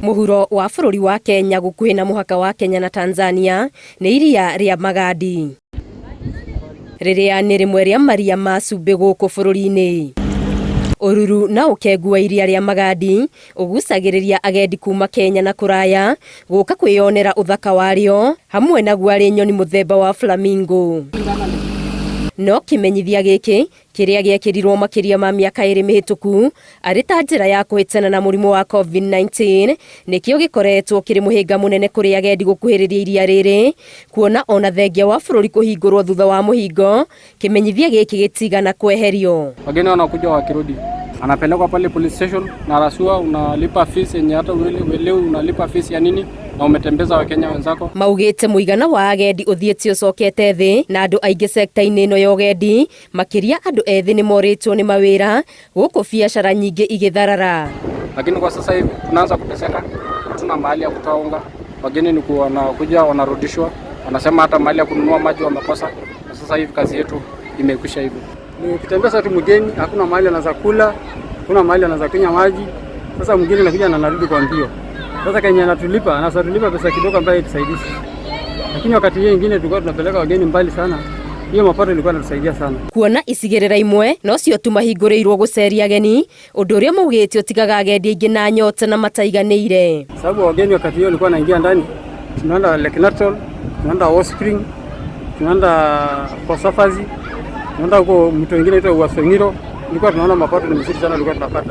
Mũhuro wa bũrũri wa Kenya gũkuhĩ na mũhaka wa Kenya na Tanzania nĩ iria rĩa Magadi, rĩrĩa nĩ rĩmwe rĩa maria ma cumbĩ gũkũ bũrũri-inĩ. Ũruru na ũkengu wa iria rĩa Magadi ũgucagĩrĩria agendi kuma Kenya na kũraya gũka kwĩyonera ũthaka warĩo hamwe naguo arĩ nyoni mũthemba wa flamingo. No kĩmenyithia gĩkĩ kĩrĩa gĩekĩrirwo makĩria ma mĩaka ĩrĩ mĩhĩtũku arĩ ta njĩra ya kũhĩtana na mũrimũ wa COVID-19 nĩkĩo gĩkoretwo kĩrĩ mũhĩnga mũnene kũrĩ agendi gũkuhĩrĩria iria rĩrĩ, kuona ona thengia wa bũrũri kũhingũrwo thutha wa mũhingo, kĩmenyithia gĩkĩ gĩtigana kweherio. Wageni wanakuja wakirudi, anapelekwa pale police station na rasuwa, unalipa fees yenye hata uelewi unalipa fees ya nini na umetembeza Wakenya wenzako. Maugĩte mũigana wa agendi ũthiĩte ũcokete thĩ na andũ aingĩ sekta-inĩ ĩno ya ũgendi makĩria andũ ethĩ nĩ morĩtwo nĩ mawĩra gũkũ biacara nyingĩ igĩtharara. Lakini kwa sasa hivi tunaanza kuteseka, hatuna mahali ya kutoa unga. Wageni ni wanakuja wanarudishwa, wanasema hata mahali ya kununua maji wamekosa. Na sasa hivi kazi yetu imekwisha hivyo. Ni ukitembea tu mgeni, hakuna mahali anaweza kula, hakuna mahali anaweza kunywa maji. Sasa mgeni anakuja na anarudi kwa mbio. Sasa kenye anatulipa, anatulipa pesa kidogo ambayo itusaidii. Lakini wakati hiyo ingine tulikuwa tunapeleka wageni mbali sana. Hiyo mapato ilikuwa inatusaidia sana. Kuona icigĩrĩra imwe nocio tu mahingũrĩirwo gũceria ageni, ũndũ ũrĩa maugĩte ũtigaga agendi aingĩ na nyota na mataiganĩire. Sababu wageni wakati hiyo walikuwa wanaingia ndani, tunaenda Lake Natron, tunaenda Hot Spring, tunaenda kwa safari, tunaenda huko mto mwingine inaitwa Uaso Ng'iro. Tulikuwa tunaona mapato ni mzuri sana tulikuwa tunapata.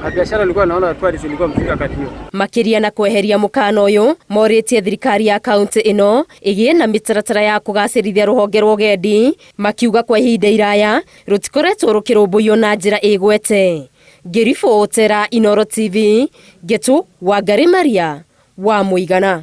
Na biashara ilikuwa naona tourist ilikuwa mzuri wakati hiyo. Makĩria na kweheria mũkana ũyũ, morĩtie thirikari ya kaunti ĩno ĩgĩe na mĩtaratara ya kũgacĩrithia rũhonge rwa ũgendi, makiuga kwa ihinda iraya rũtikoretwo rũkĩrũmbũiyo na njĩra ĩgwete. Ngĩribotera Inooro TV, Ngetu Wangari Maria wa Mũigana.